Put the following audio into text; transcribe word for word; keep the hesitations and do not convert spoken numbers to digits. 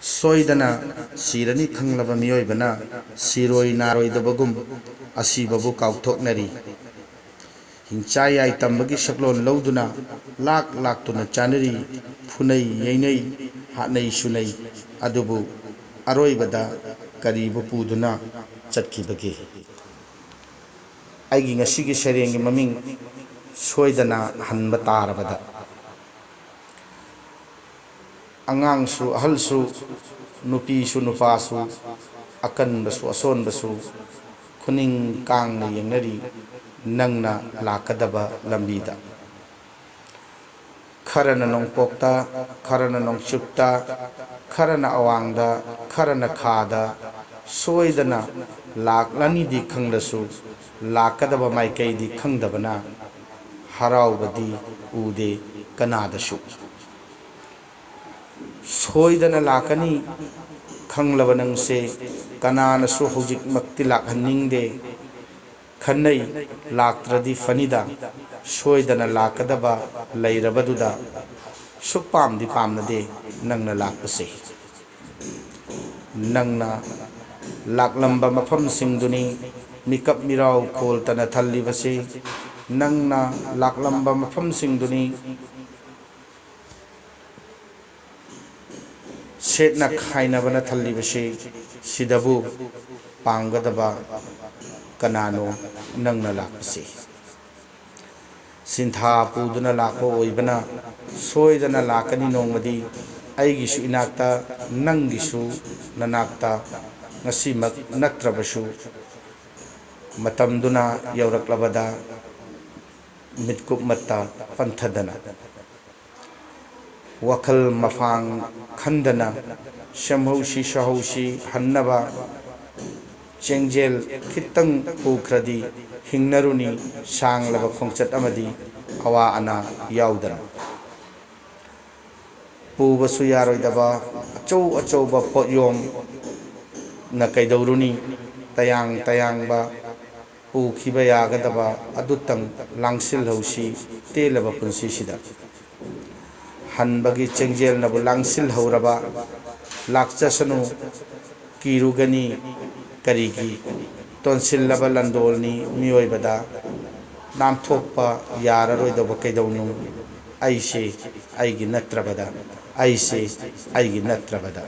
ꯁꯣꯏꯗꯅ ꯁꯤꯔꯅꯤ ꯈꯪꯂꯕ ꯃꯤꯑꯣꯏꯕꯅ ꯁꯤꯔꯣꯏ ꯅꯥꯔꯣꯏꯗꯕꯒꯨꯝ ꯑꯁꯤꯕꯕꯨ ꯀꯥꯎꯊꯣꯛꯅꯔꯤ꯫ ꯍꯤꯡꯆꯥ ꯌꯥꯏ ꯇꯝꯕꯒꯤ ꯁꯛꯂꯣꯟ ꯂꯧꯗꯨꯅ ꯂꯥꯛ ꯂꯥꯛꯇꯨꯅ ꯆꯥꯅꯔꯤ, ꯐꯨꯅꯩ ꯌꯩꯅꯩ, ꯍꯥꯠꯅꯩ ꯁꯨꯅꯩ꯫ ꯑꯗꯨꯕꯨ ꯑꯔꯣꯏꯕꯗ ꯀꯔꯤꯕꯨ ꯄꯨꯗꯨꯅ ꯆꯠꯈꯤꯕꯒꯦ? ꯑꯩꯒꯤ ꯉꯁꯤꯒꯤ ꯁꯩꯔꯦꯡꯒꯤ ꯃꯃꯤꯡ ꯁꯣꯏꯗꯅ ꯍꯟꯕ ꯇꯥꯔꯕꯗ꯫ ꯑꯉꯥꯡꯁꯨ ꯑꯍꯜꯁꯨ, ꯅꯨꯄꯤꯁꯨ ꯅꯨꯄꯥꯁꯨ, ꯑꯀꯟꯕꯁꯨ ꯑꯁꯣꯟꯕꯁꯨ ꯈꯨꯅꯤꯡ ꯀꯥꯡꯅ ꯌꯦꯡꯅꯔꯤ ꯅꯪꯅ ꯂꯥꯛꯀꯗꯕ ꯂꯝꯕꯤꯗ꯫ ꯈꯔꯅ ꯅꯣꯡꯄꯣꯛꯇ, ꯈꯔꯅ ꯅꯣꯡꯆꯨꯞꯇ, ꯈꯔꯅ ꯑꯋꯥꯡꯗ, ꯈꯔꯅ ꯈꯥꯗ, ꯁꯣꯏꯗꯅ ꯂꯥꯛꯂꯅꯤꯗꯤ ꯈꯪꯂꯁꯨ, ꯂꯥꯛꯀꯗꯕ ꯃꯥꯏꯀꯩꯗꯤ ꯈꯪꯗꯕꯅ ꯍꯔꯥꯎꯕꯗꯤ ꯎꯗꯦ ꯀꯅꯥꯗꯁꯨ꯫ ꯁꯣꯏꯗꯅ ꯂꯥꯛꯀꯅꯤ ꯈꯪꯂꯕ ꯅꯪꯁꯦ ꯀꯅꯥꯅꯁꯨ ꯍꯧꯖꯤꯛꯃꯛꯇꯤ ꯂꯥꯛꯍꯟꯅꯤꯡꯗꯦ꯫ ꯈꯟꯅꯩ, ꯂꯥꯛꯇ꯭ꯔꯗꯤ ꯐꯅꯤꯗ, ꯁꯣꯏꯗꯅ ꯂꯥꯛꯀꯗꯕ ꯂꯩꯔꯕꯗꯨꯗ꯫ ꯁꯨꯛ ꯄꯥꯝꯗꯤ ꯄꯥꯝꯅꯗꯦ ꯅꯪꯅ ꯂꯥꯛꯄꯁꯦ꯫ ꯅꯪꯅ ꯂꯥꯛꯂꯝꯕ ꯃꯐꯝꯁꯤꯡꯗꯨꯅꯤ ꯃꯤꯀꯞ ꯃꯤꯔꯥꯎ ꯈꯣꯜꯇꯅ ꯊꯜꯂꯤꯕꯁꯤ꯫ ꯅꯪꯅ ꯂꯥꯛꯂꯝꯕ ꯃꯐꯝꯁꯤꯡꯗꯨꯅꯤ ꯁꯦꯠꯅ ꯈꯥꯏꯅꯕꯅ ꯊꯜꯂꯤꯕꯁꯤ꯫ ꯁꯤꯗꯕꯨ ꯄꯥꯝꯒꯗꯕ ꯀꯅꯥꯅꯣ ꯅꯪꯅ ꯂꯥꯛꯄꯁꯤ? ꯁꯤꯟꯊꯥ ꯄꯨꯗꯨꯅ ꯂꯥꯛꯄ ꯑꯣꯏꯕꯅ ꯁꯣꯏꯗꯅ ꯂꯥꯛꯀꯅꯤ ꯅꯣꯡꯃꯗꯤ ꯑꯩꯒꯤꯁꯨ ꯏꯅꯥꯛꯇ, ꯅꯪꯒꯤꯁꯨ ꯅꯅꯥꯛꯇ꯫ ꯉꯁꯤꯃꯛ ꯅꯠꯇ꯭ꯔꯕꯁꯨ ꯃꯇꯝꯗꯨꯅ ꯌꯧꯔꯛꯂꯕꯗ ꯃꯤꯠꯀꯨꯞꯃꯠꯇ ꯄꯟꯊꯗꯅ꯫ ꯋꯥꯈꯜ ꯃꯐꯥꯡ ꯈꯟꯗꯅ ꯁꯦꯝꯍꯧꯁꯤ ꯁꯥꯍꯧꯁꯤ ꯍꯟꯅꯕ꯫ ꯆꯦꯡꯖꯦꯜ ꯈꯤꯇꯪ ꯄꯨꯈ꯭ꯔꯗꯤ ꯍꯤꯡꯅꯔꯨꯅꯤ ꯁꯥꯡꯂꯕ ꯈꯣꯡꯆꯠ ꯑꯃꯗꯤ ꯑꯋꯥ ꯑꯅꯥ ꯌꯥꯎꯗꯅ꯫ ꯄꯨꯕꯁꯨ ꯌꯥꯔꯣꯏꯗꯕ ꯑꯆꯧ ꯑꯆꯧꯕ ꯄꯣꯠꯌꯣꯝꯅ ꯀꯩꯗꯧꯔꯨꯅꯤ? ꯇꯌꯥꯡ ꯇꯌꯥꯡꯕ ꯄꯨꯈꯤꯕ ꯌꯥꯒꯗꯕ ꯑꯗꯨꯇꯪ ꯂꯥꯡꯁꯤꯜꯍꯧꯁꯤ ꯇꯦꯜꯂꯕ ꯄꯨꯟꯁꯤꯁꯤꯗ꯫ ꯍꯟꯕꯒꯤ ꯆꯦꯡꯖꯦꯜꯅꯕꯨ ꯂꯥꯡꯁꯤꯜꯍꯧꯔꯕ ꯂꯥꯛꯆꯁꯅꯨ, ꯀꯤꯔꯨꯒꯅꯤ ꯀꯔꯤꯒꯤ? ꯇꯣꯟꯁꯤꯜꯂꯕ ꯂꯟꯗꯣꯜꯅꯤ ꯃꯤꯑꯣꯏꯕꯗ, ꯅꯥꯟꯊꯣꯛꯄ ꯌꯥꯔꯔꯣꯏꯗꯧꯕ ꯀꯩꯗꯧꯅꯨ? ꯑꯩꯁꯦ ꯑꯩꯒꯤ ꯅꯠꯇ꯭ꯔꯕꯗ, ꯑꯩꯁꯦ ꯑꯩꯒꯤ ꯅꯠꯇ꯭ꯔꯕꯗ꯫